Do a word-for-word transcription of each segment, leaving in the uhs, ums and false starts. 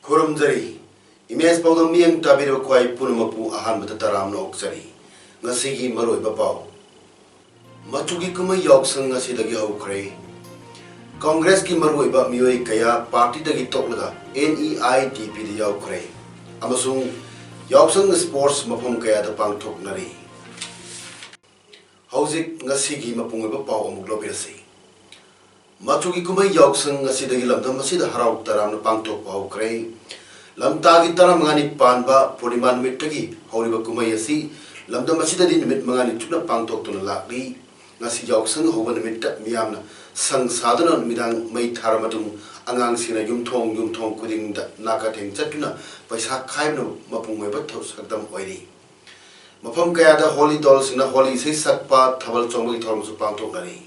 ꯈꯨꯔꯨꯝꯖꯔꯤ꯫ Image ꯄꯥꯎꯗꯝ ꯃꯤꯠꯌꯦꯡ ꯇꯥꯕꯤꯔꯤꯕ ꯈ꯭ꯋꯥꯏ ꯄꯨꯝꯅꯃꯛꯄꯨ ꯑꯍꯥꯟꯕꯗ ꯇꯔꯥꯝꯅ ꯑꯣꯛꯆꯔꯤ꯫ ꯉꯁꯤꯒꯤ ꯃꯔꯨꯑꯣꯏꯕ ꯄꯥꯎ꯫ ꯃꯆꯨꯒꯤ ꯀꯨꯝꯍꯩ ꯌꯥꯎꯁꯪ ꯉꯁꯤꯗꯒꯤ ꯍꯧꯈ꯭ꯔꯦ꯫ ꯀꯪꯒ꯭ꯔꯦꯁꯀꯤ ꯃꯔꯨꯑꯣꯏꯕ ꯃꯤꯑꯣꯏ ꯀꯌꯥ ꯄꯥꯔꯇꯤꯗꯒꯤ ꯇꯣꯛꯂꯒ NEIDP ꯗ ꯌꯥꯎꯈ꯭ꯔꯦ ꯑꯃꯁꯨꯡ ꯌꯥꯎꯁꯪ ꯁ꯭ꯄꯣꯔꯠꯁ ꯃꯐꯝ ꯀꯌꯥꯗ ꯄꯥꯡꯊꯣꯛꯅꯔꯤ꯫ ꯍꯧꯖꯤꯛ ꯉꯁꯤꯒꯤ ꯃꯄꯨꯡ ꯑꯣꯏꯕ ꯄꯥꯎ ꯑꯃꯨꯛ ꯂꯧꯕꯤꯔꯁꯤ꯫ ꯃꯆꯨꯒꯤ ꯀꯨꯝꯍꯩ ꯌꯥꯎꯁꯪ ꯉꯁꯤꯗꯒꯤ ꯂꯝꯗꯝ ꯑꯁꯤꯗ ꯍꯔꯥꯎ ꯇꯔꯥꯝꯅ ꯄꯥꯡꯊꯣꯛꯄ ꯍꯧꯈ꯭ꯔꯦ꯫ ꯂꯝꯇꯥꯒꯤ ꯇꯔꯥꯃꯉꯥꯅꯤ ꯄꯥꯟꯕ ꯄꯨꯔꯅꯤꯃꯥ ꯅꯨꯃꯤꯠꯇꯒꯤ ꯍꯧꯔꯤꯕ ꯀꯨꯝꯍꯩ ꯑꯁꯤ ꯂꯝꯗꯝ ꯑꯁꯤꯗꯗꯤ ꯅꯨꯃꯤꯠ ꯃꯉꯥꯅꯤ ꯆꯨꯞꯅ ꯄꯥꯡꯊꯣꯛꯇꯨꯅ ꯂꯥꯛꯂꯤ꯫ ꯉꯁꯤ ꯌꯥꯎꯁꯪ ꯍꯧꯕ ꯅꯨꯃꯤꯠꯇ ꯃꯤꯌꯥꯝꯅ ꯁꯪ ꯁꯥꯗꯨꯅ ꯅꯨꯃꯤꯗꯥꯡ ꯃꯩ ꯊꯥꯔ ꯃꯇꯨꯡ ꯑꯉꯥꯡꯁꯤꯡꯅ ꯌꯨꯝꯊꯣꯡ ꯌꯨꯝꯊꯣꯡ ꯈꯨꯗꯤꯡꯗ ꯅꯥꯀꯊꯦꯡ ꯆꯠꯇꯨꯅ ꯄꯩꯁꯥ ꯈꯥꯏꯕꯅ ꯃꯄꯨꯡ ꯑꯣꯏꯕ ꯊꯧ-, ꯁꯛꯇꯝ ꯑꯣꯏꯔꯤ꯫ ꯃꯐꯝ ꯀꯌꯥꯗ ꯍꯣꯂꯤ ꯗꯣꯜꯁꯤꯡꯅ ꯍꯣꯂꯤ ꯏꯁꯩ ꯁꯛꯄ, ꯊꯥꯕꯜ ꯆꯣꯡꯕꯒꯤ ꯊꯧꯔꯝꯁꯨ ꯄꯥꯡꯊꯣꯛꯅꯔꯤ꯫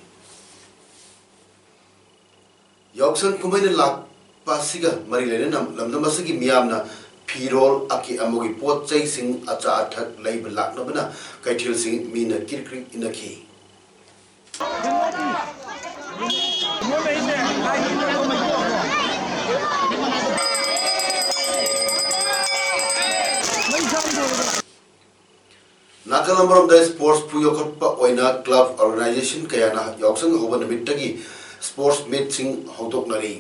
ꯌꯥꯎꯁꯪ ꯀꯨꯝꯍꯩꯅ ꯂꯥꯛꯄ ꯑꯁꯤꯒ ꯃꯔꯤ ꯂꯩꯅꯅ ꯂꯝꯗꯝ ꯑꯁꯤꯒꯤ ꯃꯤꯌꯥꯝꯅ ꯐꯤꯔꯣꯜ, ꯑꯀꯦ ꯑꯃꯧꯒꯤ ꯄꯣꯠ ꯆꯩꯁꯤꯡ, ꯑꯆꯥ ꯑꯊꯛ ꯂꯩꯕ ꯂꯥꯛꯅꯕꯅ ꯀꯩꯊꯦꯜꯁꯤꯡ ꯃꯤꯅ ꯀ꯭ꯔꯤꯛ ꯀ꯭ꯔꯤꯛ ꯏꯟꯅꯈꯤ꯫ ꯅꯥꯀꯜ ꯑꯃꯔꯣꯝꯗ ꯁ꯭ꯄꯣꯔꯠꯁꯄꯨ ꯌꯣꯛꯈꯠꯄ ꯑꯣꯏꯅ ꯀ꯭ꯂꯕ ꯑꯣꯔꯒꯅꯥꯏꯖꯦꯁꯟ ꯀꯌꯥꯅ ꯌꯥꯎꯁꯪ ꯍꯧꯕ ꯅꯨꯃꯤꯠꯇꯒꯤ ꯁ꯭ꯄꯣꯔꯠꯁ ꯃꯤꯠꯁꯤꯡ ꯍꯧꯗꯣꯛꯅꯔꯤ꯫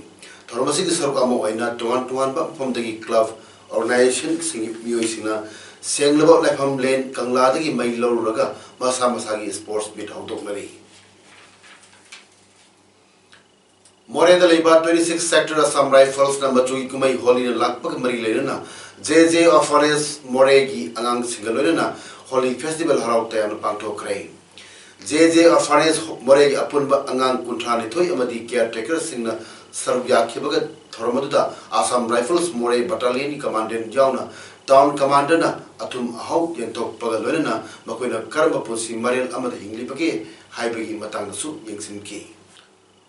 ꯊꯧꯔꯝ ꯑꯁꯤꯒꯤ ꯁꯔꯨꯛ ꯑꯃ ꯑꯣꯏꯅ ꯇꯣꯉꯥꯟ ꯇꯣꯉꯥꯟꯕ ꯃꯐꯝꯗꯒꯤ ꯀ꯭ꯂꯕ ꯑꯣꯔꯒꯅꯥꯏꯖꯦꯁꯟꯁꯤꯡꯒꯤ ꯃꯤꯑꯣꯏꯁꯤꯡꯅ ꯁꯦꯡꯂꯕ ꯂꯥꯏꯐꯝꯂꯦꯟ ꯀꯪꯂꯥꯗꯒꯤ ꯃꯩ ꯂꯧꯔꯨꯔꯒ ꯃꯁꯥ ꯃꯁꯥꯒꯤ ꯁ꯭ꯄꯣꯔꯠꯁ ꯃꯤꯠ ꯍꯧꯗꯣꯛꯅꯔꯤ꯫ ꯃꯣꯔꯦꯗ ꯂꯩꯕ twenty six Sector Assam Riflesꯅ ꯃꯆꯨꯒꯤ ꯀꯨꯝꯍꯩ ꯍꯣꯂꯤꯅ ꯂꯥꯛꯄꯒ ꯃꯔꯤ ꯂꯩꯅꯅ J J Orphanage ꯃꯣꯔꯦꯒꯤ ꯑꯉꯥꯡꯁꯤꯡꯒ ꯂꯣꯏꯅꯅ ꯍꯣꯂꯤ ꯐꯦꯁꯇꯤꯚꯦꯜ ꯍꯔꯥꯎ ꯇꯌꯥꯝꯅ ꯄꯥꯡꯊꯣꯛꯈ꯭ꯔꯦ꯫ J J Orphanage ꯃꯣꯔꯦꯒꯤ ꯑꯄꯨꯟꯕ ꯑꯉꯥꯡ ꯀꯨꯟꯊ꯭ꯔꯥ ꯅꯤꯊꯣꯏ ꯑꯃꯗꯤ ꯀꯤꯌꯔ ꯇꯦꯀꯔꯁꯤꯡꯅ ꯁꯔꯨꯛ ꯌꯥꯈꯤꯕꯒ ꯊꯧꯔꯝ ꯑꯗꯨꯗ Assam Rifles Moreh Battalionꯒꯤ Commandant ꯌꯥꯎꯅ Town Commanderꯅ ꯑꯊꯨꯝ ꯑꯍꯥꯎ ꯌꯦꯟꯊꯣꯛꯄꯒ ꯂꯣꯏꯅꯅ ꯃꯈꯣꯏꯅ ꯀꯔꯝꯕ ꯄꯨꯟꯁꯤ ꯃꯔꯦꯜ ꯑꯃꯗ ꯍꯤꯡꯂꯤꯕꯒꯦ ꯍꯥꯏꯕꯒꯤ ꯃꯇꯥꯡꯗꯁꯨ ꯌꯦꯡꯁꯤꯟꯈꯤ꯫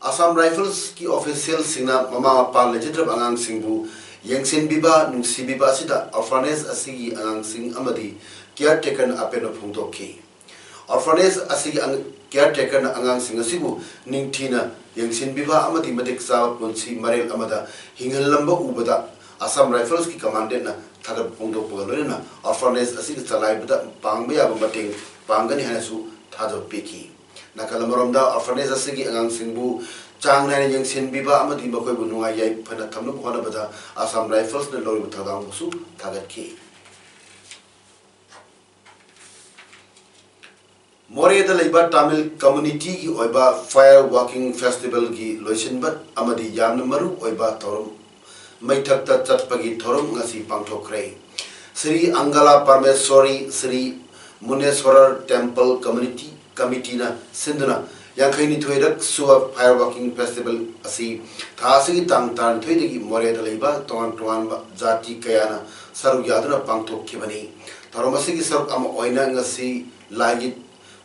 Assam Riflesꯀꯤ officialꯁꯤꯡꯅ ꯃꯃꯥ ꯃꯄꯥ ꯂꯩꯖꯗ꯭ꯔꯕ ꯑꯉꯥꯡꯁꯤꯡꯕꯨ ꯌꯦꯡꯁꯤꯟꯕꯤꯕ, ꯅꯨꯡꯁꯤꯕꯤꯕ ꯑꯁꯤꯗ orphanage ꯑꯁꯤꯒꯤ ꯑꯉꯥꯡꯁꯤꯡ ꯑꯃꯗꯤ caretakerꯅ ꯑꯄꯦꯟꯕ ꯐꯣꯡꯗꯣꯛꯈꯤ꯫ Orphanage ꯑꯁꯤꯒꯤ ꯑꯉ-, caretakerꯅ ꯑꯉꯥꯡꯁꯤꯡ ꯑꯁꯤꯕꯨ ꯅꯤꯡꯊꯤꯅ ꯌꯦꯡꯁꯤꯟꯕꯤꯕ ꯑꯃꯗꯤ ꯃꯇꯤꯛ ꯆꯥꯕ ꯄꯨꯟꯁꯤ ꯃꯔꯦꯜ ꯑꯃꯗ ꯍꯤꯡꯍꯜꯂꯝꯕ ꯎꯕꯗ Assam Riflesꯀꯤ Commandantꯅ ꯊꯥꯒꯠꯄ ꯐꯣꯡꯗꯣꯛꯄꯒ ꯂꯣꯏꯅꯅ orphanage ꯑꯁꯤꯒꯤ ꯆꯂꯥꯏꯕꯗ ꯄꯥꯡꯕ ꯌꯥꯕ ꯃꯇꯦꯡ ꯄꯥꯡꯒꯅꯤ ꯍꯥꯏꯅꯁꯨ ꯊꯥꯖꯕ ꯄꯤꯈꯤ꯫ ꯅꯥꯀꯜ ꯑꯃꯔꯣꯝꯗ orphanage ꯑꯁꯤꯒꯤ ꯑꯉꯥꯡꯁꯤꯡꯕꯨ ꯆꯥꯡ ꯅꯥꯏꯅ ꯌꯦꯡꯁꯤꯟꯕꯤꯕ ꯑꯃꯗꯤ ꯃꯈꯣꯏꯕꯨ ꯅꯨꯡꯉꯥꯏ ꯌꯥꯏꯐꯅ ꯊꯝꯅꯕ ꯍꯣꯠꯅꯕꯗ Assam Riflesꯅ ꯂꯧꯔꯤꯕ ꯊꯧꯗꯥꯡꯕꯨꯁꯨ ꯊꯥꯒꯠꯈꯤ꯫ ꯃꯣꯔꯦꯗ ꯂꯩꯕ ꯇꯥꯃꯤꯜ communityꯒꯤ ꯑꯣꯏꯕ Fire Walking Festivalꯒꯤ ꯂꯣꯏꯁꯤꯟꯕ ꯑꯃꯗꯤ ꯌꯥꯝꯅ ꯃꯔꯨ ꯑꯣꯏꯕ ꯊꯧꯔꯝ ꯃꯩꯊꯛꯇ ꯆꯠꯄꯒꯤ ꯊꯧꯔꯝ ꯉꯁꯤ ꯄꯥꯡꯊꯣꯛꯈ꯭ꯔꯦ꯫ ꯁ꯭ꯔꯤ ꯑꯪꯒꯥꯂꯥ ꯄꯔꯃꯦꯁ꯭ꯋꯔꯤ ꯁ꯭ꯔꯤ ꯃꯨꯅꯦꯁ꯭ꯋꯔ Temple Community Committeeꯅ ꯁꯤꯟꯗꯨꯅ ꯌꯥꯡꯈꯩꯅꯤꯊꯣꯏꯔꯛ ꯁꯨꯕ Fire Walking Festival ꯑꯁꯤ ꯊꯥ ꯑꯁꯤꯒꯤ ꯇꯥꯡ ꯇꯔꯥꯅꯤꯊꯣꯏꯗꯒꯤ ꯃꯣꯔꯦꯗ ꯂꯩꯕ ꯇꯣꯉꯥꯟ ꯇꯣꯉꯥꯟꯕ ꯖꯥꯇꯤ ꯀꯌꯥꯅ ꯁꯔꯨꯛ ꯌꯥꯗꯨꯅ ꯄꯥꯡꯊꯣꯛꯈꯤꯕꯅꯤ꯫ ꯊꯧꯔꯝ ꯑꯁꯤꯒꯤ ꯁꯔꯨꯛ ꯑꯃ ꯑꯣꯏꯅ ꯉꯁꯤ ꯂꯥꯏꯒꯤ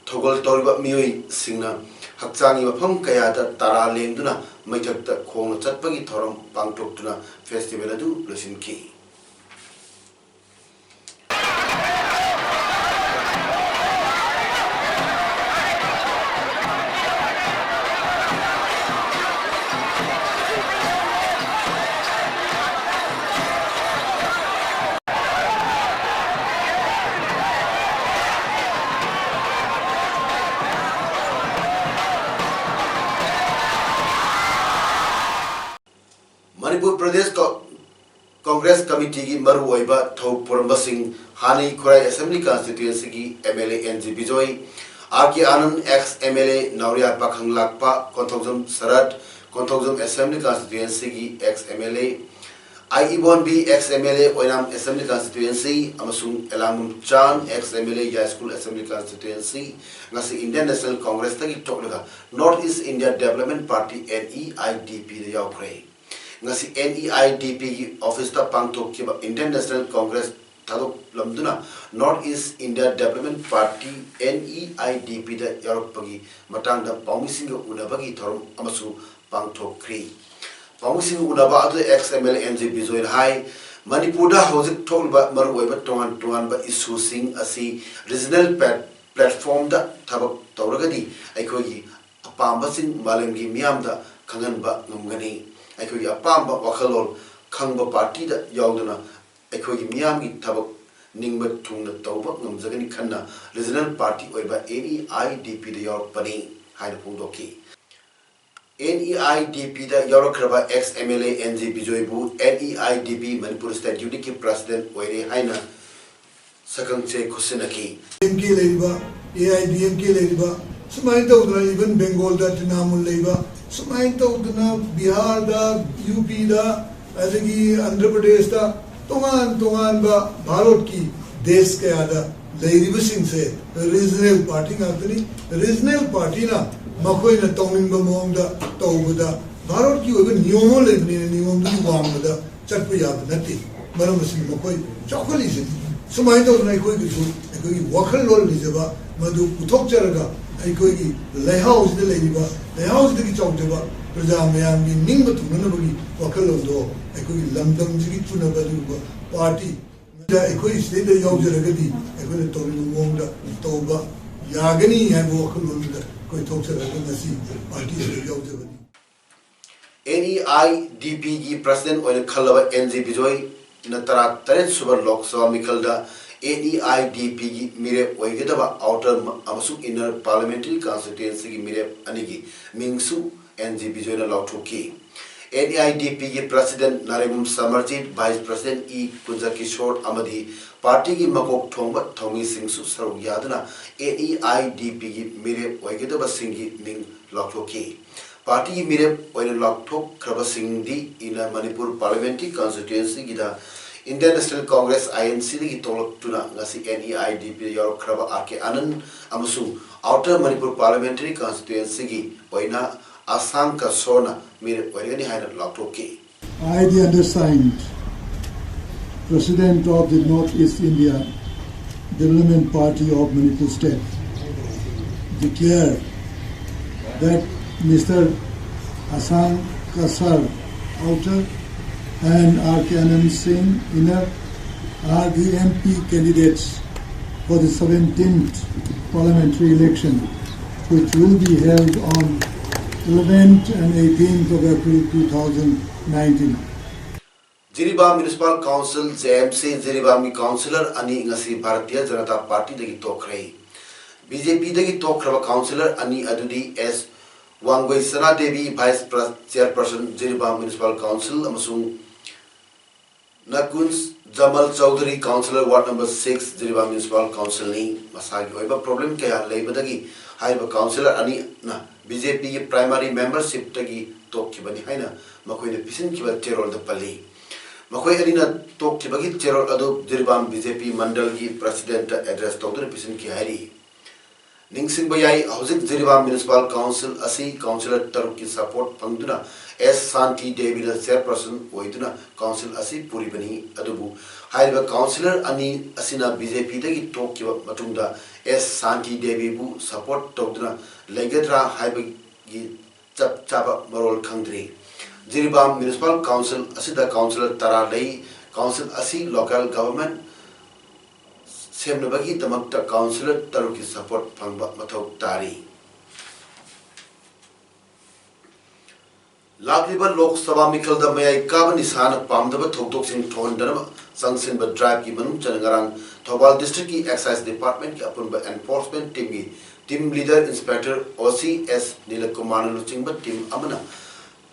ꯊꯧꯒꯜ ꯇꯧꯔꯤꯕ ꯃꯤꯑꯣꯏꯁꯤꯡꯅ ꯍꯛꯆꯥꯡꯒꯤ ꯃꯐꯝ ꯀꯌꯥꯗ ꯇꯔꯥ ꯂꯦꯡꯗꯨꯅ ꯃꯩꯊꯛꯇ ꯈꯣꯡꯅ ꯆꯠꯄꯒꯤ ꯊꯧꯔꯝ ꯄꯥꯡꯊꯣꯛꯇꯨꯅ festival ꯑꯗꯨ ꯂꯣꯏꯁꯤꯟꯈꯤ꯫ ꯃꯅꯤꯄꯨꯔ ꯄ꯭ꯔꯗꯦꯁ ꯀ-, Congress Committeeꯒꯤ ꯃꯔꯨꯑꯣꯏꯕ ꯊꯧ ꯄꯨꯔꯝꯕꯁꯤꯡ, ꯍꯥꯟꯅꯒꯤ ꯈꯨꯔꯥꯏ Assembly Constituencyꯒꯤ MLA N G Bijoy, R K Anand, ex MLA ꯅꯥꯎꯔꯤꯌꯥ ꯄꯥꯈꯪ ꯂꯥꯛꯄ, ꯀꯣꯟꯊꯧꯖꯝ ꯁꯔꯠ, Konthoujam Assembly Constituencyꯒꯤ ex MLA, I ꯏꯕꯣꯟꯕꯤ, ex MLA Oinam Assembly Constituency, ꯑꯃꯁꯨꯡ ꯑꯦꯂꯥꯡꯕꯝ ꯆꯥꯟ, ex MLA ꯌꯥꯏꯁ꯭ꯀꯨꯜ Assembly Constituency, ꯉꯁꯤ Indian National Congressꯇꯒꯤ ꯊꯣꯛꯂꯒ North East India Development Party, NEIDPꯗ ꯌꯥꯎꯈ꯭ꯔꯦ꯫ ꯉꯁꯤ NEIDPꯒꯤ ꯑꯣꯐꯤꯁꯇ ꯄꯥꯡꯊꯣꯛꯈꯤꯕ Indian National Congress ꯊꯥꯗꯣꯛꯂꯝꯗꯨꯅ North East India Development Party, NEIDPꯗ ꯌꯥꯎꯔꯛꯄꯒꯤ ꯃꯇꯥꯡꯗ ꯄꯥꯎꯃꯤꯁꯤꯡꯒ ꯎꯅꯕꯒꯤ ꯊꯧꯔꯝ ꯑꯃꯁꯨ ꯄꯥꯡꯊꯣꯛꯈ꯭ꯔꯤ꯫ ꯄꯥꯎꯃꯤꯁꯤꯡꯒ ꯎꯅꯕ ꯑꯗꯨꯗ ex MLA N G ꯕꯤꯖꯣꯏꯅ ꯍꯥꯏ, ꯃꯅꯤꯄꯨꯔꯗ ꯍꯧꯖꯤꯛ ꯊꯣꯛꯂꯤꯕ ꯃꯔꯨꯑꯣꯏꯕ ꯇꯣꯉꯥꯟ ꯇꯣꯉꯥꯟꯕ ꯏꯁꯨꯁꯤꯡ ꯑꯁꯤ ꯔꯤꯖꯅꯦꯜ ꯄ꯭ꯂꯦꯠ-, ꯄ꯭ꯂꯦꯠꯐꯣꯝꯗ ꯊꯕꯛ ꯇꯧꯔꯒꯗꯤ ꯑꯩꯈꯣꯏꯒꯤ ꯑꯄꯥꯝꯕꯁꯤꯡ ꯃꯥꯂꯦꯝꯒꯤ ꯃꯤꯌꯥꯝꯗ ꯈꯪꯍꯟꯕ ꯉꯝꯒꯅꯤ꯫ ꯑꯩꯈꯣꯏꯒꯤ ꯑꯄꯥꯝꯕ ꯋꯥꯈꯜꯂꯣꯟ ꯈꯪꯕ ꯄꯥꯔꯇꯤꯗ ꯌꯥꯎꯗꯨꯅ ꯑꯩꯈꯣꯏꯒꯤ ꯃꯤꯌꯥꯝꯒꯤ ꯊꯕꯛ ꯅꯤꯡꯕ ꯊꯨꯡꯅ ꯇꯧꯕ ꯉꯝꯖꯒꯅꯤ ꯈꯟꯅ ꯔꯤꯖꯅꯦꯜ ꯄꯥꯔꯇꯤ ꯑꯣꯏꯕ NEIDPꯗ ꯌꯥꯎꯔꯛꯄꯅꯤ ꯍꯥꯏꯅ ꯐꯣꯡꯗꯣꯛꯈꯤ꯫ NEIDPꯗ ꯌꯥꯎꯔꯛꯈ꯭ꯔꯕ ex MLA N G ꯕꯤꯖꯣꯏꯕꯨ NEIDP ꯃꯅꯤꯄꯨꯔ ꯁ꯭ꯇꯦꯠ ꯌꯨꯅꯤꯠꯀꯤ ꯄ꯭ꯔꯁꯤꯗꯦꯟꯠ ꯑꯣꯏꯔꯦ ꯍꯥꯏꯅ ꯁꯛꯈꯪꯆꯦ ꯈꯨꯠꯁꯤꯟꯅꯈꯤ꯫ MK ꯂꯩꯔꯤꯕ, AIDMK ꯂꯩꯔꯤꯕ, ꯁꯨꯃꯥꯏꯅ ꯇꯧꯗꯅ even ꯕꯦꯡꯒꯣꯜꯗ ꯇ꯭ꯔꯤꯅꯥꯃꯨꯜ ꯂꯩꯕ, ꯁꯨꯃꯥꯏꯅ ꯇꯧꯗꯅ ꯕꯤꯍꯥꯔꯗ, UPꯗ, ꯑꯗꯒꯤ ꯑꯟꯙ꯭ꯔ ꯄ꯭ꯔꯗꯦꯁꯇ, ꯇꯣꯉꯥꯟ ꯇꯣꯉꯥꯟꯕ ꯚꯥꯔꯠꯀꯤ ꯗꯦꯁ ꯀꯌꯥꯗ ꯂꯩꯔꯤꯕꯁꯤꯡꯁꯦ ꯔꯤꯖꯅꯦꯜ ꯄꯥꯔꯇꯤ ꯉꯥꯛꯇꯅꯤ꯫ ꯔꯤꯖꯅꯦꯜ ꯄꯥꯔꯇꯤꯅ ꯃꯈꯣꯏꯅ ꯇꯧꯅꯤꯡꯕ ꯃꯑꯣꯡꯗ ꯇꯧꯕꯗ ꯚꯥꯔꯠꯀꯤ ꯑꯣꯏꯕ ꯅꯤꯌꯣꯝ ꯑꯃ ꯂꯩꯕꯅꯤꯅ ꯅꯤꯌꯣꯝꯗꯨꯒꯤ ꯋꯥꯡꯃꯗ ꯆꯠꯄ ꯌꯥꯕ ꯅꯠꯇꯦ꯫ ꯃꯔꯝ ꯑꯁꯤꯅ ꯃꯈꯣꯏ ꯆꯥꯎꯈꯠꯂꯤꯁꯦ꯫ ꯁꯨꯃꯥꯏꯅ ꯇꯧꯗꯅ ꯑꯩꯈꯣꯏꯒꯤꯁꯨ ꯑꯩꯈꯣꯏꯒꯤ ꯋꯥꯈꯜꯂꯣꯟ ꯂꯩꯖꯕ ꯃꯗꯨ ꯄꯨꯊꯣꯛꯆꯔꯒ ꯑꯩꯈꯣꯏꯒꯤ ꯂꯩꯍꯥꯎꯁꯤꯗ ꯂꯩꯔꯤꯕ, ꯂꯩꯍꯥꯎꯁꯤꯗꯒꯤ ꯆꯥꯎꯖꯕ ꯄ꯭ꯔꯖꯥ ꯃꯌꯥꯝꯒꯤ ꯅꯤꯡꯕ ꯊꯨꯡꯅꯅꯕꯒꯤ ꯋꯥꯈꯜꯂꯣꯟꯗꯣ ꯑꯩꯈꯣꯏꯒꯤ ꯂꯝꯗꯝꯁꯤꯒꯤ ꯆꯨꯅꯕ ꯑꯗꯨꯒꯨꯝꯕ ꯄꯥꯔꯇꯤ ꯑꯩꯈꯣꯏ ꯁꯤꯗꯩꯗ ꯌꯥꯎꯖꯔꯒꯗꯤ ꯑꯩꯈꯣꯏꯅ ꯇꯧꯅꯤꯡꯕ ꯃꯑꯣꯡꯗ ꯇꯧꯕ ꯌꯥꯒꯅꯤ ꯍꯥꯏꯕ ꯋꯥꯈꯜꯂꯣꯟꯗꯨꯗ ꯑꯩꯈꯣꯏ ꯊꯣꯛꯆꯔꯒ ꯉꯁꯤ ꯄꯥꯔꯇꯤ ꯑꯁꯤꯗ ꯌꯥꯎꯖꯕꯅꯤ꯫ NEIDPꯒꯤ ꯄ꯭ꯔꯁꯤꯗꯦꯟꯠ ꯑꯣꯏꯅ ꯈꯜꯂꯕ N G ꯕꯤꯖꯣꯏꯅ ꯇꯔꯥꯇꯔꯦꯠ ꯁꯨꯕ ꯂꯣꯛ ꯁꯚꯥ ꯃꯤꯈꯜꯗ NEIDPꯒꯤ ꯃꯤꯔꯦꯞ ꯑꯣꯏꯒꯗꯕ ꯑꯥꯎꯇꯔ ꯑꯃꯁꯨꯡ ꯏꯟꯅꯔ ꯄꯥꯔꯂꯤꯌꯥꯃꯦꯟꯇꯔꯤ ꯀꯟꯁꯇꯤꯇ꯭ꯋꯦꯟꯁꯤꯒꯤ ꯃꯤꯔꯦꯞ ꯑꯅꯤꯒꯤ ꯃꯤꯡꯁꯨ N G ꯕꯤꯖꯣꯏꯅ ꯂꯥꯎꯊꯣꯛꯈꯤ꯫ NEIDPꯒꯤ ꯄ꯭ꯔꯁꯤꯗꯦꯟꯠ ꯅꯥꯔꯦꯝꯕꯝ ꯁꯃꯔꯖꯤꯠ, ꯚꯥꯏꯁ ꯄ꯭ꯔꯁꯤꯗꯦꯟꯠ ꯏ ꯀꯨꯟꯖꯀꯤꯁꯣꯔ ꯑꯃꯗꯤ ꯄꯥꯔꯇꯤꯒꯤ ꯃꯀꯣꯛ ꯊꯣꯡꯕ ꯊꯧꯃꯤꯁꯤꯡꯁꯨ ꯁꯔꯨꯛ ꯌꯥꯗꯨꯅ NEIDPꯒꯤ ꯃꯤꯔꯦꯞ ꯑꯣꯏꯒꯗꯕꯁꯤꯡꯒꯤ ꯃꯤꯡ ꯂꯥꯎꯊꯣꯛꯈꯤ꯫ ꯄꯥꯔꯇꯤꯒꯤ ꯃꯤꯔꯦꯞ ꯑꯣꯏꯅ ꯂꯥꯎꯊꯣꯛꯈ꯭ꯔꯕꯁꯤꯡꯗꯤ ꯏꯟꯅꯔ ꯃꯅꯤꯄꯨꯔ ꯄꯥꯔꯂꯤꯌꯥꯃꯦꯟꯇꯔꯤ ꯀꯟꯁꯇꯤꯇ꯭ꯋꯦꯟꯁꯤꯒꯤꯗ Indian National Congress, INCꯗꯒꯤ ꯊꯣꯛꯂꯛꯇꯨꯅ ꯉꯁꯤ NEIDPꯗ ꯌꯥꯎꯔꯛꯈ꯭ꯔꯕ R K ꯑꯅꯟ ꯑꯃꯁꯨꯡ ꯑꯥꯎꯇꯔ ꯃꯅꯤꯄꯨꯔ ꯄꯥꯔꯂꯤꯌꯥꯃꯦꯟꯇꯔꯤ ꯀꯟꯁꯇꯤꯇ꯭ꯋꯦꯟꯁꯤꯒꯤ ꯑꯣꯏꯅ ꯑꯁꯥꯡ ꯀꯁꯣꯔꯅ ꯃꯤꯔꯦꯞ ꯑꯣꯏꯔꯒꯅꯤ ꯍꯥꯏꯅ ꯂꯥꯎꯊꯣꯛꯈꯤ꯫ I, the undersigned, President of the North East India Development Party of Manipur State, declare that Mister Asang Kasar, outer, and R K Anand Singh, inner, are the M P candidates for the seventeenth parliamentary election, which will be held on eleventh and eighteenth of April two thousand nineteen. Jiribam municipal council, J M C, ꯖꯤꯔꯤꯕꯥꯝꯒꯤ councillor ꯑꯅꯤ ꯉꯁꯤ ꯚꯥꯔꯇꯤꯌ ꯖꯅꯇꯥ ꯄꯥꯔꯇꯤꯗꯒꯤ ꯇꯣꯛꯈ꯭ꯔꯦ꯫ B J ꯄꯤꯗꯒꯤ ꯇꯣꯛꯈ꯭ꯔꯕ councillor ꯑꯅꯤ ꯑꯗꯨꯗꯤ S Wangoi Sanadevi, vice ꯄ꯭ꯔ-, ꯆꯤꯌꯔꯄꯔꯁꯟ, ꯖꯤꯔꯤꯕꯥꯝ ꯃ꯭ꯌꯨꯅꯤꯁꯤꯄꯥꯜ ꯀꯥꯎꯟꯁꯤꯜ, ꯑꯃꯁꯨꯡ Nakuns Jamal Chowdhury, councillor, ward number six, Jiribam municipal ꯀꯥꯎꯟꯁꯤꯜꯅꯤ꯫ ꯃꯁꯥꯒꯤ ꯑꯣꯏꯕ ꯄ꯭ꯔꯣꯕ꯭ꯂꯦꯝ ꯀꯌꯥ ꯂꯩꯕꯗꯒꯤ ꯍꯥꯏꯔꯤꯕ ꯀꯥꯎꯟꯁꯤꯂꯔ ꯑꯅꯤꯅ ꯕꯤ ꯖꯦ ꯄꯤꯒꯤ ꯄ꯭ꯔꯥꯏꯃꯥꯔꯤ ꯃꯦꯝꯕꯔꯁꯤꯞꯇꯒꯤ ꯇꯣꯛꯈꯤꯕꯅꯤ ꯍꯥꯏꯅ ꯃꯈꯣꯏꯅ ꯄꯤꯁꯤꯟꯈꯤꯕ ꯆꯦꯔꯣꯜꯗ ꯄꯜꯂꯤ꯫ ꯃꯈꯣꯏ ꯑꯅꯤꯅ ꯇꯣꯛꯈꯤꯕꯒꯤ ꯆꯦꯔꯣꯜ ꯑꯗꯨ ꯖꯤꯔꯤꯕꯥꯝ ꯕꯤ ꯖꯦ ꯄꯤ ꯃꯟꯗꯜꯒꯤ ꯄ꯭ꯔꯁꯤꯗꯦꯟꯠꯇ ꯑꯦꯗ꯭ꯔꯦꯁ ꯇꯧꯗꯨꯅ ꯄꯤꯁꯤꯟꯈꯤ ꯍꯥꯏꯔꯤ꯫ ꯅꯤꯡꯁꯤꯡꯕ ꯌꯥꯏ, ꯍꯧꯖꯤꯛ ꯖꯤꯔꯤꯕꯥꯝ ꯃ꯭ꯌꯨꯅꯤꯁꯤꯄꯥꯜ ꯀꯥꯎꯟꯁꯤꯜ ꯑꯁꯤ ꯀꯥꯎꯟꯁꯤꯂꯔ ꯇꯔꯨꯛꯀꯤ ꯁꯄꯣꯔꯠ ꯐꯪꯗꯨꯅ ꯑꯦꯁ ꯁꯥꯟꯇꯤ ꯗꯦꯕꯤꯅ ꯆꯦꯌꯔꯄꯔꯁꯟ ꯑꯣꯏꯗꯨꯅ ꯀꯥꯎꯟꯁꯤꯜ ꯑꯁꯤ ꯄꯨꯔꯤꯕꯅꯤ꯫ ꯑꯗꯨꯕꯨ ꯍꯥꯏꯔꯤꯕ ꯀꯥꯎꯟꯁꯤꯂꯔ ꯑꯅꯤ ꯑꯁꯤꯅ ꯕꯤ ꯖꯦ ꯄꯤꯗꯒꯤ ꯇꯣꯛꯈꯤꯕ ꯃꯇꯨꯡꯗ ꯑꯦꯁ ꯁꯥꯟꯇꯤ ꯗꯦꯕꯤꯕꯨ ꯁꯄꯣꯔꯠ ꯇꯧꯗꯨꯅ ꯂꯩꯒꯗ꯭ꯔꯥ ꯍꯥꯏꯕꯒꯤ ꯆꯞ ꯆꯥꯕ ꯃꯔꯣꯜ ꯈꯪꯗ꯭ꯔꯤ꯫ ꯖꯤꯔꯤꯕꯥꯝ ꯃ꯭ꯌꯨꯅꯤꯁꯤꯄꯥꯜ ꯀꯥꯎꯟꯁꯤꯜ ꯑꯁꯤꯗ ꯀꯥꯎꯟꯁꯤꯂꯔ ꯇꯔꯥ ꯂꯩ꯫ ꯀꯥꯎꯟꯁꯤꯜ ꯑꯁꯤ ꯂꯣꯀꯦꯜ ꯒꯚꯔꯟꯃꯦꯟꯠ ꯁꯦꯝꯅꯕꯒꯤꯗꯃꯛꯇ ꯀꯥꯎꯟꯁꯤꯂꯔ ꯇꯔꯨꯛꯀꯤ ꯁꯄꯣꯔꯠ ꯐꯪꯕ ꯃꯊꯧ ꯇꯥꯔꯤ꯫ ꯂꯥꯛꯂꯤꯕ ꯂꯣꯛ ꯁꯚꯥ ꯃꯤꯈꯜꯗ ꯃꯌꯥꯏ ꯀꯥꯕ ꯅꯤꯁꯥꯅ ꯄꯥꯝꯗꯕ ꯊꯧꯗꯣꯛꯁꯤꯡ ꯊꯣꯛꯍꯟꯗꯅꯕ ꯆꯪꯁꯤꯟꯕ ꯗ꯭ꯔꯥꯏꯚꯀꯤ ꯃꯅꯨꯡ ꯆꯟꯅ ꯉꯔꯥꯡ ꯊꯧꯕꯥꯜ ꯗꯤꯁꯇ꯭ꯔꯤꯛꯀꯤ ꯑꯦꯛꯁꯥꯏꯖ ꯗꯤꯄꯥꯔꯠꯃꯦꯟꯠꯀꯤ ꯑꯄꯨꯟꯕ ꯑꯦꯟꯐꯣꯔꯁꯃꯦꯟꯠ ꯇꯤꯝꯒꯤ ꯇꯤꯝ ꯂꯤꯗꯔ ꯏꯟꯁꯄꯦꯛꯇꯔ ꯑꯣ ꯁꯤ ꯑꯦꯁ ꯅꯤꯂꯀꯨꯃꯥꯔꯅ ꯂꯨꯆꯤꯡꯕ ꯇꯤꯝ ꯑꯃꯅ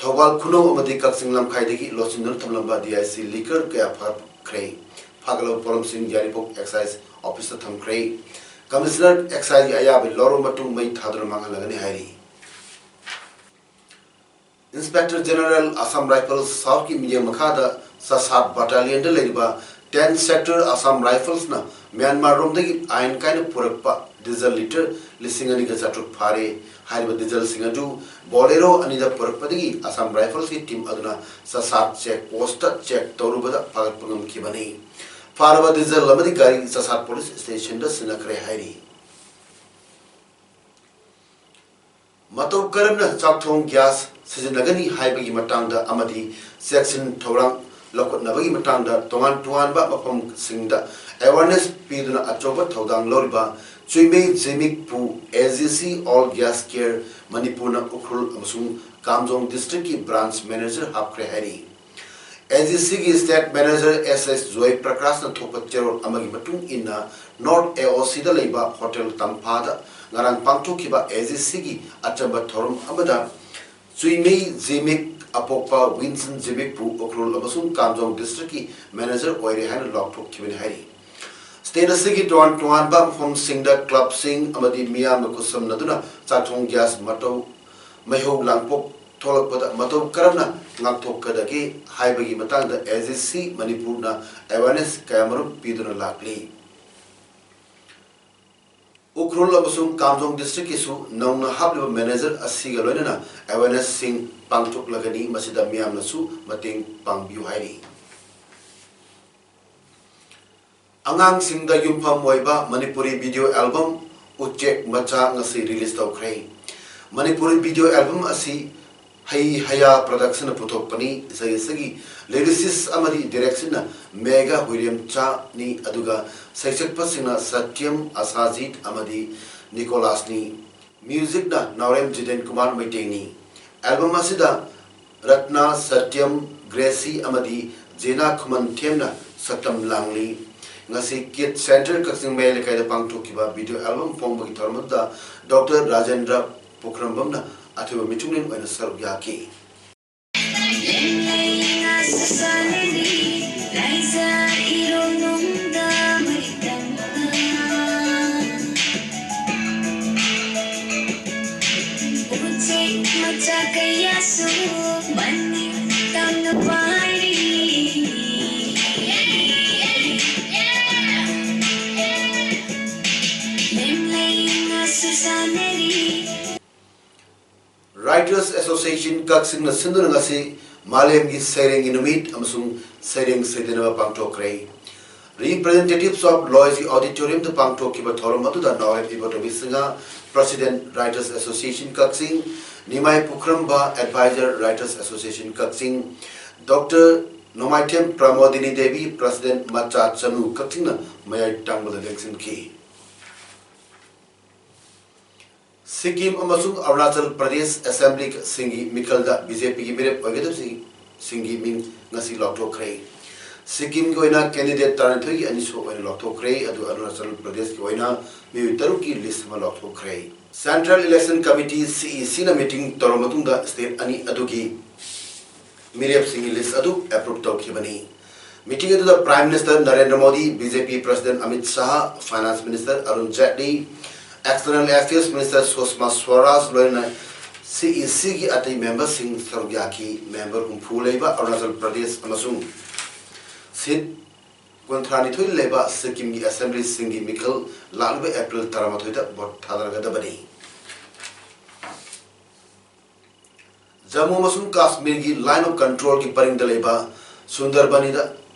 ꯊꯧꯕꯥꯜ ꯈꯨꯅꯧ ꯑꯃꯗꯤ ꯀꯛꯆꯤꯡ ꯂꯝꯈꯥꯏꯗꯒꯤ ꯂꯣꯠꯁꯤꯟꯗꯨꯅ ꯊꯝꯂꯝꯕ ꯗꯤ ꯑꯥꯏ ꯁꯤ ꯂꯤꯀꯔ ꯀꯌꯥ ꯐꯥꯈ꯭ꯔꯦ꯫ ꯐꯥꯒꯠꯂꯕ ꯄꯣꯠꯂꯝꯁꯤꯡ ꯌꯥꯏꯔꯤꯄꯣꯛ ꯑꯦꯛꯁꯥꯏꯖ ꯑꯣꯐꯤꯁꯇ ꯊꯝꯈ꯭ꯔꯦ꯫ ꯀꯃꯤꯁꯅꯔ ꯑꯦꯛꯁꯥꯏꯖꯒꯤ ꯑꯌꯥꯕ ꯂꯧꯔꯕ ꯃꯇꯨꯡ ꯃꯩ ꯊꯥꯗꯨꯅ ꯃꯥꯡꯍꯜꯂꯒꯅꯤ ꯍꯥꯏꯔꯤ꯫ ꯏꯟꯁꯄꯦꯛꯇꯔ ꯖꯦꯅꯔꯦꯜ ꯑꯁꯥꯝ ꯔꯥꯏꯐꯜꯁ ꯁꯥꯎꯠꯀꯤ ꯃꯤꯠꯌꯦꯡ ꯃꯈꯥꯗ ꯆꯁꯥꯠ ꯕꯠꯇꯥꯂꯤꯌꯟꯗ ꯂꯩꯔꯤꯕ ꯇꯦꯟ ꯁꯦꯛꯇꯔ ꯑꯁꯥꯝ ꯔꯥꯏꯐꯜꯁꯅ ꯃ꯭ꯌꯥꯟꯃꯥꯔꯔꯣꯝꯗꯒꯤ ꯑꯥꯏꯟ ꯀꯥꯏꯅ ꯄꯨꯔꯛꯄ ꯗꯤꯖꯜ ꯂꯤꯇꯔ ꯂꯤꯁꯤꯡ ꯑꯅꯤꯒ ꯆꯥꯇ꯭ꯔꯨꯛ ꯐꯥꯔꯦ꯫ ꯍꯥꯏꯔꯤꯕ ꯗꯤꯖꯜꯁꯤꯡ ꯑꯗꯨ ꯕꯣꯂꯦꯔꯣ ꯑꯅꯤꯗ ꯄꯨꯔꯛꯄꯗꯒꯤ ꯑꯁꯥꯝ ꯔꯥꯏꯐꯜꯁꯀꯤ ꯇꯤꯝ ꯑꯗꯨꯅ ꯆꯁꯥꯠ ꯆꯦꯛ ꯄꯣꯁꯇ ꯆꯦꯛ ꯇꯧꯔꯨꯕꯗ ꯐꯥꯒꯠꯄ ꯉꯝꯈꯤꯕꯅꯤ꯫ ꯐꯥꯔꯕ ꯗꯤꯖꯜ ꯑꯃꯗꯤ ꯒꯥꯔꯤ ꯆꯁꯥꯠ ꯄꯨꯂꯤꯁ ꯁ꯭ꯇꯦꯁꯟꯗ ꯁꯤꯟꯅꯈ꯭ꯔꯦ ꯍꯥꯏꯔꯤ꯫ ꯃꯇꯧ ꯀꯔꯝꯅ ꯆꯥꯛꯊꯣꯡ ꯒ꯭ꯌꯥꯁ ꯁꯤꯖꯤꯟꯅꯒꯅꯤ ꯍꯥꯏꯕꯒꯤ ꯃꯇꯥꯡꯗ ꯑꯃꯗꯤ ꯆꯦꯛꯁꯤꯟ ꯊꯧꯔꯥꯡ ꯂꯧꯈꯠꯅꯕꯒꯤ ꯃꯇꯥꯡꯗ ꯇꯣꯉꯥꯟ ꯇꯣꯉꯥꯟꯕ ꯃꯐꯝꯁꯤꯡꯗ ꯑꯦꯋꯥꯔꯅꯦꯁ ꯄꯤꯗꯨꯅ ꯑꯆꯧꯕ ꯊꯧꯗꯥꯡ ꯂꯧꯔꯤꯕ ꯆꯨꯏꯃꯩ ꯖꯤꯃꯤꯛꯄꯨ A G C All Gas Care ꯃꯅꯤꯄꯨꯔꯅ ꯎꯈ꯭ꯔꯨꯜ ꯑꯃꯁꯨꯡ ꯀꯥꯝꯖꯣꯡ ꯗꯤꯁꯇ꯭ꯔꯤꯛꯀꯤ ꯕ꯭ꯔꯥꯟꯆ ꯃꯦꯅꯦꯖꯔ ꯍꯥꯞꯈ꯭ꯔꯦ ꯍꯥꯏꯔꯤ꯫ ꯑꯦ ꯖꯤ ꯁꯤꯒꯤ ꯁ꯭ꯇꯦꯠ ꯃꯦꯅꯦꯖꯔ ꯑꯦꯁ ꯑꯦꯁ ꯖꯣꯏ ꯄ꯭ꯔꯀꯥꯁꯅ ꯊꯣꯛꯄ ꯆꯦꯔꯣꯜ ꯑꯃꯒꯤ ꯃꯇꯨꯡ ꯏꯟꯅ, ꯅꯣꯔꯠ ꯑꯦ ꯑꯣ ꯁꯤꯗ ꯂꯩꯕ ꯍꯣꯇꯦꯜ ꯇꯝꯐꯥꯗ ꯉꯔꯥꯡ ꯄꯥꯡꯊꯣꯛꯈꯤꯕ ꯑꯦ ꯖꯤ ꯁꯤꯒꯤ ꯑꯆꯝꯕ ꯊꯧꯔꯝ ꯑꯃꯗ ꯆꯨꯏꯃꯩ ꯖꯤꯃꯤꯛ ꯑꯄꯣꯛꯄ ꯋꯤꯟꯁꯟ ꯖꯤꯃꯤꯛꯄꯨ ꯎꯈ꯭ꯔꯨꯜ ꯑꯃꯁꯨꯡ ꯀꯥꯝꯖꯣꯡ ꯗꯤꯁꯇ꯭ꯔꯤꯛꯀꯤ ꯃꯦꯅꯦꯖꯔ ꯑꯣꯏꯔꯦ ꯍꯥꯏꯅ ꯂꯥꯎꯊꯣꯛꯈꯤꯕꯅꯤ ꯍꯥꯏꯔꯤ꯫ ꯁ꯭ꯇꯦꯠ ꯑꯁꯤꯒꯤ ꯇꯣꯉꯥꯟ ꯇꯣꯉꯥꯟꯕ ꯃꯐꯝꯁꯤꯡꯗ ꯀ꯭ꯂꯕꯁꯤꯡ ꯑꯃꯗꯤ ꯃꯤꯌꯥꯝꯒ ꯈꯨꯠꯁꯝꯅꯗꯨꯅ ꯆꯥꯛꯊꯣꯡ ꯒ꯭ꯌꯥꯁ ꯃꯇꯧ ꯃꯩꯍꯧ ꯂꯥꯡꯄꯣꯛ ꯊꯣꯛꯂꯛꯄꯗ ꯃꯇꯧ ꯀꯔꯝꯅ ꯉꯥꯛꯊꯣꯛꯀꯗꯒꯦ ꯍꯥꯏꯕꯒꯤ ꯃꯇꯥꯡꯗ ꯑꯦ ꯖꯤ ꯁꯤ ꯃꯅꯤꯄꯨꯔꯅ ꯑꯦꯋꯥꯔꯅꯦꯁ ꯀꯌꯥꯃꯔꯨꯝ ꯄꯤꯗꯨꯅ ꯂꯥꯛꯂꯤ꯫ ꯎꯈ꯭ꯔꯨꯜ ꯑꯃꯁꯨꯡ ꯀꯥꯝꯖꯣꯡ ꯗꯤꯁꯇ꯭ꯔꯤꯛꯀꯤꯁꯨ ꯅꯧꯅ ꯍꯥꯞꯂꯤꯕ ꯃꯦꯅꯦꯖꯔ ꯑꯁꯤꯒ ꯂꯣꯏꯅꯅ ꯑꯦꯋꯥꯔꯅꯦꯁꯁꯤꯡ ꯄꯥꯡꯊꯣꯛꯂꯒꯅꯤ, ꯃꯁꯤꯗ ꯃꯤꯌꯥꯝꯅꯁꯨ ꯃꯇꯦꯡ ꯄꯥꯡꯕꯤꯌꯨ ꯍꯥꯏꯔꯤ꯫ ꯑꯉꯥꯡꯁꯤꯡꯗ ꯌꯨꯝꯐꯝ ꯑꯣꯏꯕ ꯃꯅꯤꯄꯨꯔꯤ ꯚꯤꯗꯤꯑꯣ ꯑꯦꯜꯕꯝ ꯎꯆꯦꯛ ꯃꯆꯥ ꯉꯁꯤ ꯔꯤꯂꯤꯖ ꯇꯧꯈ꯭ꯔꯦ꯫ ꯃꯅꯤꯄꯨꯔꯤ ꯚꯤꯗꯤꯑꯣ ꯑꯦꯜꯕꯝ ꯑꯁꯤ ꯍꯩ ꯍꯌꯥ ꯄ꯭ꯔꯗꯛꯁꯟꯅ ꯄꯨꯊꯣꯛꯄꯅꯤ꯫ ꯏꯁꯩ ꯑꯁꯤꯒꯤ ꯂꯤꯔꯤꯁꯤꯁ ꯑꯃꯗꯤ ꯗꯤꯔꯦꯛꯁꯟꯅ ꯃꯦꯘ ꯍꯨꯏꯔꯦꯝꯆꯥꯅꯤ, ꯑꯗꯨꯒ ꯁꯩꯁꯛꯄꯁꯤꯡꯅ ꯁꯇ꯭ꯌꯝ, ꯑꯁꯥꯖꯤꯠ ꯑꯃꯗꯤ ꯅꯤꯀꯣꯂꯥꯁꯅꯤ꯫ ꯃ꯭ꯌꯨꯖꯤꯛꯅ ꯅꯥꯎꯔꯦꯝ ꯖꯤꯇꯦꯟ ꯀꯨꯃꯥꯔ ꯃꯩꯇꯩꯅꯤ꯫ ꯑꯦꯜꯕꯝ ꯑꯁꯤꯗ ꯔꯠꯅꯥ, ꯁꯇ꯭ꯌꯝ, ꯒ꯭ꯔꯦꯁꯤ ꯑꯃꯗꯤ ꯖꯦꯅꯥ ꯈꯨꯃꯟꯊꯦꯝꯅ ꯁꯛꯇꯝ ꯂꯥꯡꯂꯤ꯫ ꯉꯁꯤ ꯀꯤꯗ ꯁꯦꯟꯇꯔ ꯀꯛꯆꯤꯡ ꯃꯌꯥꯏ ꯂꯩꯀꯥꯏꯗ ꯄꯥꯡꯊꯣꯛꯈꯤꯕ ꯚꯤꯗꯤꯑꯣ ꯑꯦꯜꯕꯝ ꯐꯣꯡꯕꯒꯤ ꯊꯧꯔꯝ ꯑꯗꯨꯗ ꯗꯣꯛꯇꯔ ꯔꯥꯖꯦꯟꯗ꯭ꯔ ꯄꯨꯈ꯭ꯔꯝꯕꯝꯅ ꯑꯊꯣꯏꯕ ꯃꯤꯊꯨꯡꯂꯦꯟ ꯑꯣꯏꯅ ꯁꯔꯨꯛ ꯌꯥꯈꯤ꯫ ꯎꯆꯦꯛ ꯃꯆꯥ ꯀꯌꯥꯁꯨ ꯃꯅꯤꯡ ꯇꯝꯅ ꯄꯥꯏꯔꯤ꯫ Association ꯀꯛꯆꯤꯡꯅ ꯁꯤꯟꯗꯨꯅ ꯉꯁꯤ ꯃꯥꯂꯦꯝꯒꯤ ꯁꯩꯔꯦꯡꯒꯤ ꯅꯨꯃꯤꯠ ꯑꯃꯁꯨꯡ ꯁꯩꯔꯦꯡ ꯁꯩꯗꯅꯕ ꯄꯥꯡꯊꯣꯛꯈ꯭ꯔꯦ꯫ Representatives of Loizi Auditorium ꯗ ꯄꯥꯡꯊꯣꯛꯈꯤꯕ ꯊꯧꯔꯝ ꯑꯗꯨꯗ ꯅꯥꯎꯔꯦꯝ ꯏꯕꯣꯇꯣꯝꯕꯤ ꯁꯤꯡꯍ, President Writers Association ꯀꯛꯆꯤꯡ, ꯅꯤꯃꯥꯏ ꯄꯨꯈ꯭ꯔꯝꯕ, Advisor Writers Association ꯀꯛꯆꯤꯡ, ꯗꯣꯛꯇꯔ ꯅꯣꯡꯃꯥꯏꯊꯦꯝ ꯄ꯭ꯔꯃꯣꯗꯤꯅꯤ ꯗꯦꯕꯤ, President ꯃꯆꯥ ꯆꯅꯨ ꯀꯛꯆꯤꯡꯅ ꯃꯌꯥꯏ ꯇꯥꯡꯕꯗ ꯂꯦꯡꯁꯤꯟꯈꯤ꯫ ꯁꯤꯛꯀꯤꯝ ꯑꯃꯁꯨꯡ ꯑꯔꯨꯅꯥꯆꯜ ꯄ꯭ꯔꯗꯦꯁ ꯑꯦꯁꯦꯝꯕ꯭ꯂꯤꯁꯤꯡꯒꯤ ꯃꯤꯈꯜꯗ ꯕꯤ ꯖꯦ ꯄꯤꯒꯤ ꯃꯤꯔꯦꯞ ꯑꯣꯏꯒꯗꯕꯁꯤꯡꯒꯤ ꯃꯤꯡ ꯉꯁꯤ ꯂꯥꯎꯊꯣꯛꯈ꯭ꯔꯦ꯫ ꯁꯤꯛꯀꯤꯝꯒꯤ ꯑꯣꯏꯅ candidate ꯇꯔꯥꯅꯤꯊꯣꯏꯒꯤ ꯑꯅꯤꯁꯨꯕ ꯑꯣꯏꯅ ꯂꯥꯎꯊꯣꯛꯈ꯭ꯔꯦ, ꯑꯗꯨꯒ ꯑꯔꯨꯅꯥꯆꯜ ꯄ꯭ꯔꯗꯦꯁꯀꯤ ꯑꯣꯏꯅ ꯃꯤꯑꯣꯏ ꯇꯔꯨꯛꯀꯤ list ꯑꯃ ꯂꯥꯎꯊꯣꯛꯈ꯭ꯔꯦ꯫ Central Election Committee, C E C ꯅ meeting ꯇꯧꯔꯕ ꯃꯇꯨꯡꯗ state ꯑꯅꯤ ꯑꯗꯨꯒꯤ ꯃꯤꯔꯦꯞꯁꯤꯡꯒꯤ list ꯑꯗꯨ approve ꯇꯧꯈꯤꯕꯅꯤ꯫ Meeting ꯑꯗꯨꯗ Prime Minister Narendra Modi, B J P President Amit Shah, Finance Minister Arun Jaitley, External Affairs Minister ꯁꯨꯁꯃꯥ ꯁ꯭ꯋꯔꯥꯖ ꯂꯣꯏꯅꯅ C E C ꯒꯤ ꯑꯇꯩ memberꯁꯤꯡ ꯁꯔꯨꯛ ꯌꯥꯈꯤ꯫ Member ꯍꯨꯝꯐꯨ ꯂꯩꯕ ꯑꯔꯨꯅꯥꯆꯜ ꯄ꯭ꯔꯗꯦꯁ ꯑꯃꯁꯨꯡ seat ꯀꯨꯟꯊ꯭ꯔꯥꯅꯤꯊꯣꯏ ꯂꯩꯕ ꯁꯤꯛꯀꯤꯝꯒꯤ ꯑꯦꯁꯦꯝꯕ꯭ꯂꯤꯁꯤꯡꯒꯤ ꯃꯤꯈꯜ ꯂꯥꯛꯂꯤꯕ April ꯇꯔꯥꯃꯥꯊꯣꯏꯗ vote ꯊꯥꯗꯔꯒꯗꯕꯅꯤ꯫ ꯖꯝꯃꯨ ꯑꯃꯁꯨꯡ ꯀꯥꯁꯃꯤꯔꯒꯤ Line of Controlꯒꯤ ꯄꯔꯤꯡꯗ ꯂꯩꯕ ꯁꯨꯟꯗꯔꯕꯅꯤꯗ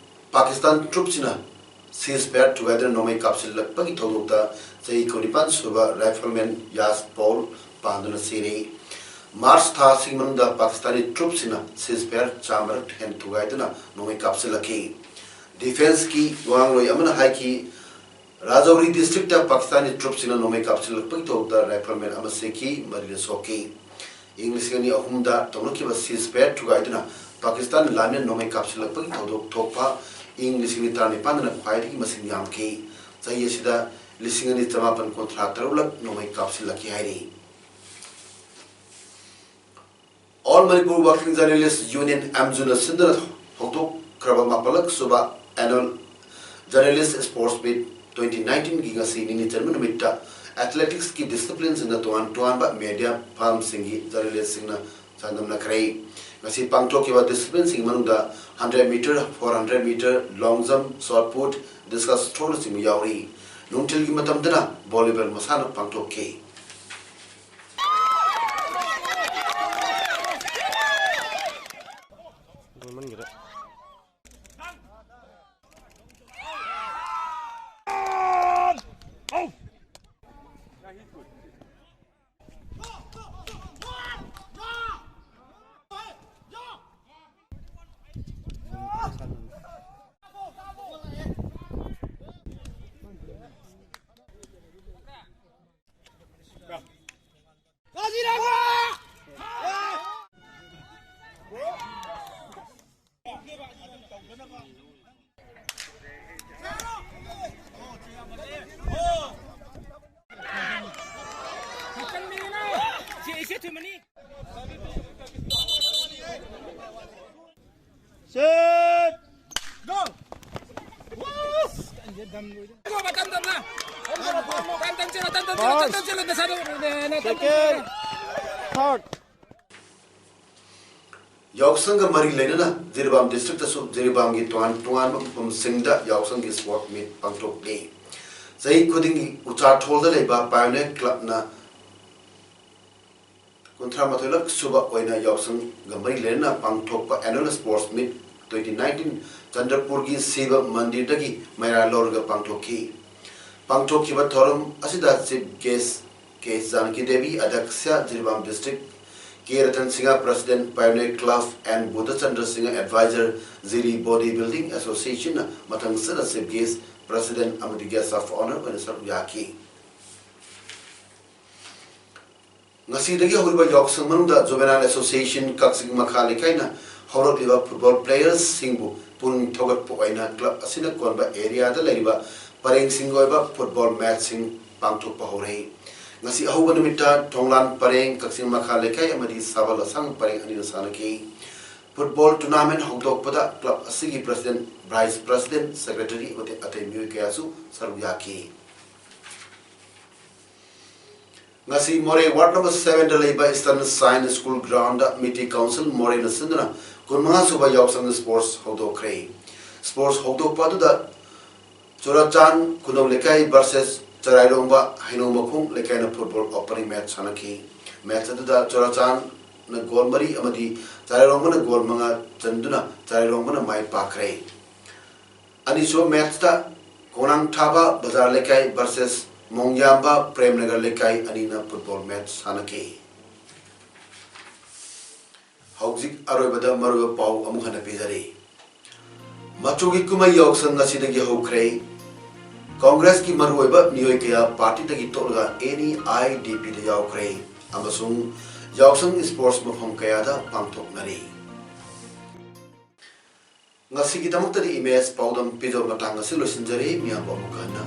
ꯄꯥꯀꯤꯁꯇꯥꯟ troopꯁꯤꯡꯅ ceasefire ꯊꯨꯒꯥꯏꯗꯨꯅ ꯅꯣꯡꯃꯩ ꯀꯥꯞꯁꯤꯜꯂꯛꯄꯒꯤ ꯊꯧꯗꯣꯛꯇ ꯆꯍꯤ ꯀꯨꯟꯅꯤꯄꯥꯟ ꯁꯨꯕ rifleman ꯌꯥꯁ ꯄꯧꯜ ꯄꯥꯟꯗꯨꯅ ꯁꯤꯔꯦ꯫ March ꯊꯥ ꯑꯁꯤꯒꯤ ꯃꯅꯨꯡꯗ ꯄꯥꯀꯤꯁꯇꯥꯅꯤ troopꯁꯤꯡꯅ ceasefire ꯆꯥꯝꯃꯔꯛ ꯍꯦꯟꯅ ꯊꯨꯒꯥꯏꯗꯨꯅ ꯅꯣꯡꯃꯩ ꯀꯥꯞꯁꯤꯜꯂꯛꯈꯤ꯫ Defenceꯀꯤ ꯋꯥꯉꯥꯡꯂꯣꯏ ꯑꯃꯅ ꯍꯥꯏꯈꯤ, ꯔꯥꯖꯧꯔꯤ districtꯇ ꯄꯥꯀꯤꯁꯇꯥꯅꯤ troopꯁꯤꯡꯅ ꯅꯣꯡꯃꯩ ꯀꯥꯞꯁꯤꯜꯂꯛꯄꯒꯤ ꯊꯧꯗꯣꯛꯇ rifleman ꯑꯃ ꯁꯤꯈꯤ, ꯃꯔꯤꯅ ꯁꯣꯛꯈꯤ꯫ ꯏꯪ ꯂꯤꯁꯤꯡ ꯑꯅꯤ ꯑꯍꯨꯝꯗ ꯇꯧꯅꯈꯤꯕ ceasefire ꯊꯨꯒꯥꯏꯗꯨꯅ ꯄꯥꯀꯤꯁꯇꯥꯟ ꯂꯥꯟꯃꯤꯅ ꯅꯣꯡꯃꯩ ꯀꯥꯞꯁꯤꯜꯂꯛꯄꯒꯤ ꯊꯧꯗꯣꯛ ꯊꯣꯛꯄ ꯏꯪ ꯂꯤꯁꯤꯡ ꯑꯅꯤ ꯇꯔꯥꯅꯤꯄꯥꯟꯗꯅ ꯈ꯭ꯋꯥꯏꯗꯒꯤ ꯃꯁꯤꯡ ꯌꯥꯝꯈꯤ꯫ ꯆꯍꯤ ꯑꯁꯤꯗ ꯂꯤꯁꯤꯡ ꯑꯅꯤ ꯆꯃꯥꯄꯟ ꯀꯨꯟꯊ꯭ꯔꯥ ꯇꯔꯨꯛꯂꯛ ꯅꯣꯡꯃꯩ ꯀꯥꯞꯁꯤꯜꯂꯛꯈꯤ ꯍꯥꯏꯔꯤ꯫ All Manipur Working Journalist Union, ꯑꯦꯝꯖꯨꯅ ꯁꯤꯟꯗꯨꯅ ꯍꯧꯗꯣꯛꯈ꯭ꯔꯕ ꯃꯥꯄꯜꯂꯛ ꯁꯨꯕ Annual Journalist Sports Meet twenty nineteenꯒꯤ ꯉꯁꯤ ꯅꯤꯅꯤ ꯆꯟꯕ ꯅꯨꯃꯤꯠꯇ athleticsꯀꯤ disciplineꯁꯤꯡꯗ ꯇꯣꯉꯥꯟ ꯇꯣꯉꯥꯟꯕ media firmꯁꯤꯡꯒꯤ journalistꯁꯤꯡꯅ ꯆꯥꯡꯗꯝꯅꯈ꯭ꯔꯦ꯫ ꯉꯁꯤ ꯄꯥꯡꯊꯣꯛꯈꯤꯕ disciplineꯁꯤꯡꯒꯤ ꯃꯅꯨꯡꯗ hundred meter, four hundred meter, long jump, shot put, discus throwꯅꯆꯤꯡꯕ ꯌꯥꯎꯔꯤ꯫ ꯅꯨꯡꯊꯤꯜꯒꯤ ꯃꯇꯝꯗꯅ volleyball ꯃꯁꯥꯟꯅ ꯄꯥꯡꯊꯣꯛꯈꯤ꯫ Set! Go! Second! Third! Yaosanggam Mari Lenana, Jiribam District Tasu, Jiribam Gi Tuan Tuan Mapum Singda, Yaosang Gi Sport Meet Pangtok Day. Zai Kuding Ucha Tholda Leba Pioneer Club Na Kuntra Matoilak Suba Oina Yaosang Gamari Lena Pangtokpa Annual Sports Meet twenty nineteen Chandrapur Gi Siva Mandir Dagi Maira Lorga Pangtoki. Pangtoki Batorum Asida Chief Guest K Janaki Devi Adaksya Jiribam District K Ratan Singha President Pioneer Club and Buddha Chandra Singha Advisor Ziri Body Building Association Matang Sada Chief Guest President Amadi Guest of Honor Oina Saruyaki. Ngasidagi ꯍꯧꯔꯤꯕ ꯌꯥꯎꯁꯪ ꯃꯅꯨꯡꯗ Juvenile Association ꯀꯛꯆꯤꯡ ꯃꯈꯥ ꯂꯩꯀꯥꯏꯅ ꯍꯧꯔꯛꯂꯤꯕ football players ꯁꯤꯡꯕꯨ ꯄꯨꯛꯅꯤꯡ ꯊꯧꯒꯠꯄ ꯑꯣꯏꯅ club ꯑꯁꯤꯅ ꯀꯣꯟꯕ area ꯗ ꯂꯩꯔꯤꯕ ꯄꯔꯦꯡꯁꯤꯡꯒꯤ ꯑꯣꯏꯕ football match ꯁꯤꯡ ꯄꯥꯡꯊꯣꯛꯄ ꯍꯧꯔꯦ꯫ ꯉꯁꯤ ꯑꯍꯧꯕ ꯅꯨꯃꯤꯠꯇ ꯊꯣꯡꯂꯥꯟ ꯄꯔꯦꯡ, ꯀꯛꯆꯤꯡ ꯃꯈꯥ ꯂꯩꯀꯥꯏ ꯑꯃꯗꯤ ꯁꯥꯕꯜ ꯑꯁꯥꯡ ꯄꯔꯦꯡ ꯑꯅꯤꯅ ꯁꯥꯟꯅꯈꯤ꯫ Football tournament ꯍꯧꯗꯣꯛꯄꯗ club ꯑꯁꯤꯒꯤ president, vice president, secretary ꯑꯃꯗꯤ ꯑꯇꯩ ꯃꯤꯑꯣꯏ ꯀꯌꯥꯁꯨ ꯁꯔꯨꯛ ꯌꯥꯈꯤ꯫ ꯉꯁꯤ ꯃꯣꯔꯦ ward number seven ꯗ ꯂꯩꯕ Eastern Science School ground ꯗ Meeting Council ꯃꯣꯔꯦꯅ ꯁꯤꯟꯗꯨꯅ ꯀꯨꯟꯃꯉꯥ ꯁꯨꯕ ꯌꯥꯎꯁꯪ sports ꯍꯧꯗꯣꯛꯈ꯭ꯔꯦ꯫ Sports ꯍꯧꯗꯣꯛꯄ ꯑꯗꯨꯗ ꯆꯨꯔꯥꯆꯥꯟ ꯈꯨꯅꯧ ꯂꯩꯀꯥꯏ versus ꯆꯔꯥꯏꯔꯣꯡꯕ ꯍꯩꯅꯧ ꯃꯈꯣꯡ ꯂꯩꯀꯥꯏꯅ football opening match ꯁꯥꯟꯅꯈꯤ꯫ Match ꯑꯗꯨꯗ ꯆꯨꯔꯥꯆꯥꯟꯅ goal ꯃꯔꯤ ꯑꯃꯗꯤ ꯆꯔꯥꯏꯔꯣꯡꯕꯅ goal ꯃꯉꯥ ꯆꯟꯗꯨꯅ ꯆꯔꯥꯏꯔꯣꯡꯕꯅ ꯃꯥꯏ ꯄꯥꯛꯈ꯭ꯔꯦ꯫ ꯑꯅꯤꯁꯨꯕ match ꯇ ꯈꯣꯡꯅꯥꯡꯊꯥꯕ ꯕꯖꯥꯔ ꯂꯩꯀꯥꯏ versus ꯃꯣꯡꯌꯥꯝꯕ ꯄ꯭ꯔꯦꯝꯅꯒꯔ ꯂꯩꯀꯥꯏ ꯑꯅꯤꯅ football match ꯁꯥꯟꯅꯈꯤ꯫ ꯍꯧꯖꯤꯛ ꯑꯔꯣꯏꯕꯗ ꯃꯔꯨꯑꯣꯏꯕ ꯄꯥꯎ ꯑꯃꯨꯛ ꯍꯟꯅ ꯄꯤꯖꯔꯤ꯫ ꯃꯆꯨꯒꯤ ꯀꯨꯝꯍꯩ ꯌꯥꯎꯁꯪ ꯉꯁꯤꯗꯒꯤ ꯍꯧꯈ꯭ꯔꯦ꯫ Congress ꯀꯤ ꯃꯔꯨꯑꯣꯏꯕ ꯃꯤꯑꯣꯏ ꯀꯌꯥ party ꯗꯒꯤ ꯇꯣꯛꯂꯒ N E I D P ꯗ ꯌꯥꯎꯈ꯭ꯔꯦ ꯑꯃꯁꯨꯡ ꯌꯥꯎꯁꯪ sports ꯃꯐꯝ ꯀꯌꯥꯗ ꯄꯥꯡꯊꯣꯛꯅꯔꯤ꯫ ꯉꯁꯤꯒꯤꯗꯃꯛꯇꯗꯤ ꯏꯃꯦꯖ ꯄꯥꯎꯗꯝ ꯄꯤꯖꯕ ꯃꯇꯥꯡ ꯑꯁꯤ ꯂꯣꯏꯁꯤꯟꯖꯔꯦ꯫ ꯃꯤꯌꯥꯝꯕꯨ ꯑꯃꯨꯛ ꯍꯟꯅ